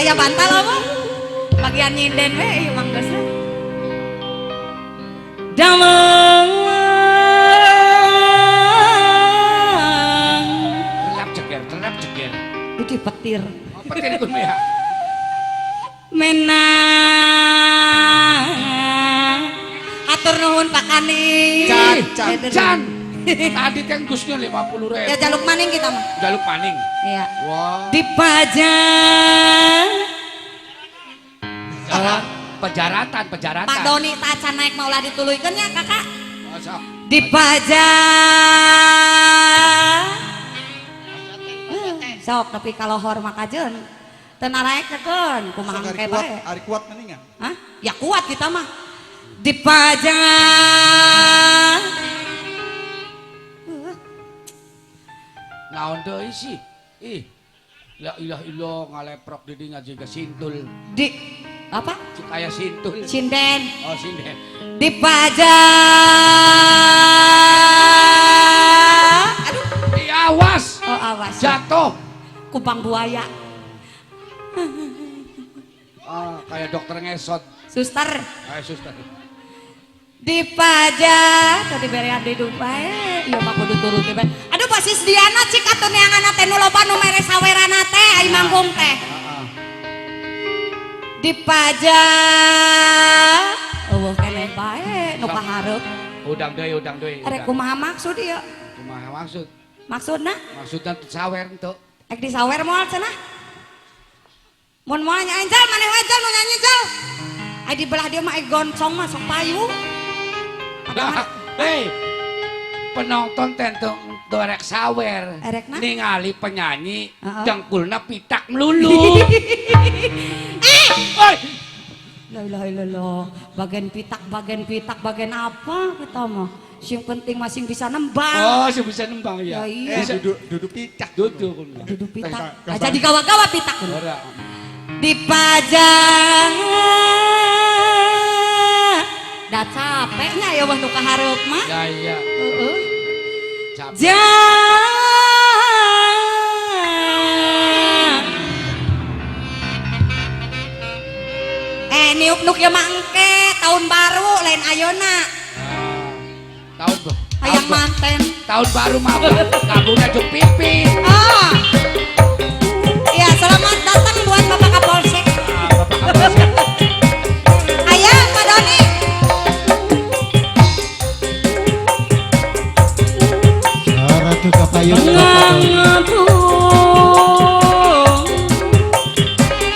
Aya bantal apa? Bagian nyinden we ieu mah geus. Damang. Terlap jeger, terlap jeger. Itu petir. Oh, petir iku ya. Menang. Atur nuhun Pak Kani. Can, can, can. Tadi kan Gusnya 50.000. Ya jaluk maning kita mah. Jaluk maning. Iya. Wah. Dipajang. Pejaratan, pejaratan. Pak Doni tacan naik maulah dituluykeun nya kakak. Oh, sok. Dipajang. Sok tapi kalau hormat kajeun teu naraekeun kumaha engke bae. Ari kuat mendingan. Hah? Ya kuat kita mah. Dipajang. Naon deui sih? Ih. La ilaha illallah ngaleprok di dinya jiga sintul. Di apa? Kayak sintul. Sinden. Oh, sinden. Dipajang. Aduh. Ih, awas. Oh, awas. Jatuh. Kupang buaya. Ah, kayak dokter ngesot. Suster. Kayak suster. Dipajang tadi berean di bae. Ieu mah kudu turun bae. Aduh basis Diana cik atuh neanganna teh nu loba nu mere sawerana teh ai manggung teh. Heeh. Dipajang. Eueuh keneh bae nu kahareup. Udang deui, udang deui. Arek kumaha maksud ieu? Kumaha maksud? Maksudna? Maksudna sawer henteu. Ek disawer moal cenah. Mun moal nya anjal maneh wae jal nu nyanyi jal. Ai di belah dia mah ai goncong mah sok payu. Hei, penonton tentu dorek sawer. Erekna? Ningali penyanyi Heeh. dengkulna pitak melulu. Oi. La ilaha illallah. Bagian pitak, bagian pitak, bagian apa kita mah. Sing penting masing bisa nembang. Oh, sing bisa nembang ya. Ya iya. Bisa Duduk duduk pitak. duduk. Duduk pitak. Aja digawa-gawa pitak. Ora. Dipajang. Da capeknya ya wah nu kahareup mah. Ya iya. Heeh. Capek. Jang. Niuk nuk ya mah engke tahun baru lain ayeuna. Tahun Hayang manten. Tahun baru mah kabungnya jeung pipi. Ah. Iya, selamat datang buat Bapak Kapolsek. Ah, Bapak Kapolsek. Ayah, Pak Doni. Ratu Kapayun Bapak Doni.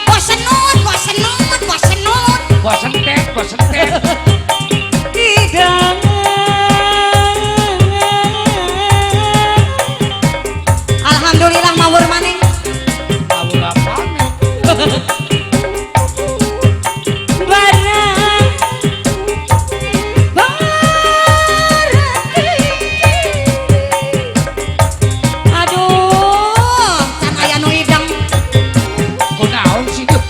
Bosenut, bosenut, bosenut. Bosentek, bosentek. Tidak. Alhamdulillah mawur maning. Mawur apane? Barang aduh, can aya nu hidang. Kunaon sih tuh?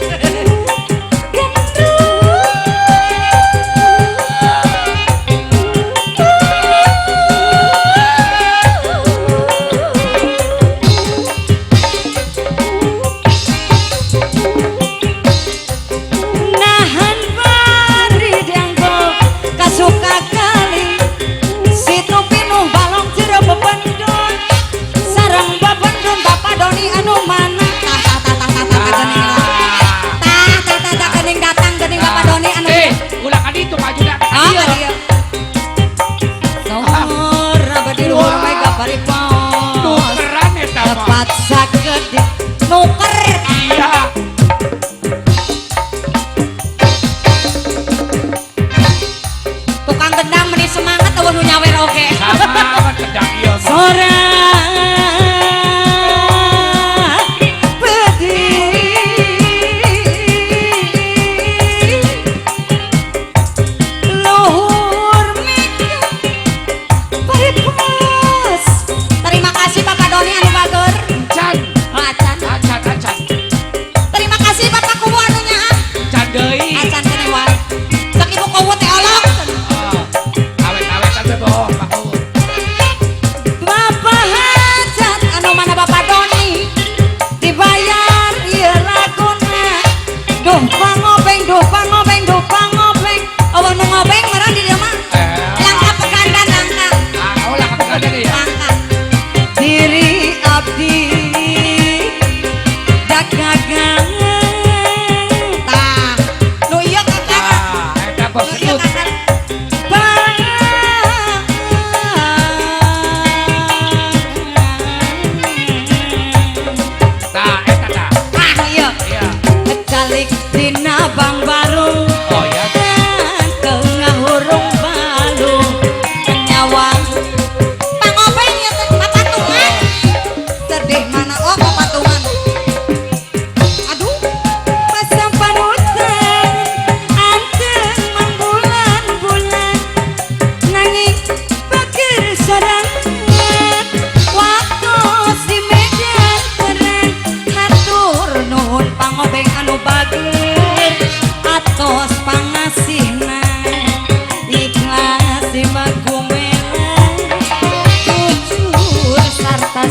Nahan bari dianggo kasuka kali situ pinuh balong jero bebendun sareng bebendun Bapak Doni anu mana tah tah tah tah tah tah geuning lah. Tah tah tah tah geuning datang geuning Bapak Doni anu Ulah ka ditu maju da. Ah, ka dieu. Sora badi luhur mega paripos Tukeran eta mah. tepat saged nuker. Iya. Tukang gendang meni semangat eueuh nu nyawer oge. Sama gendang ieu. Sora bedi luhur mega paripos. Terima kasih Bapak Doni anu bager. Can. Acan. Acan, acan.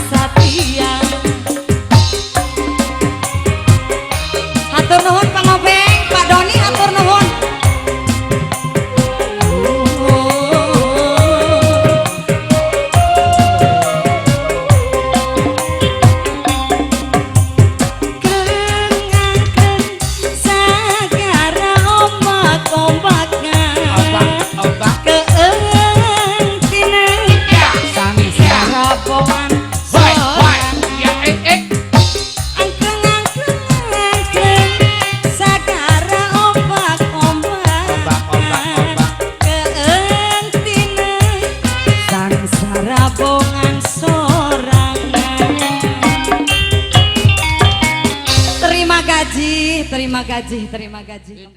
satia. Hatur nuhun Pak Ngobeng, Pak Doni hatur nuhun. Kreng-kreng sagara ombak-ombakan. Ombak, ombak. Keengtina sangsara bongan Woi, woi. Ya, eh, eh. Angkleng angkleng angkleng sagara ombak ombak. Ombak, ombak, ombak. Keengtina sangsara bongan sorangan. Terima gaji, terima gaji, terima gaji.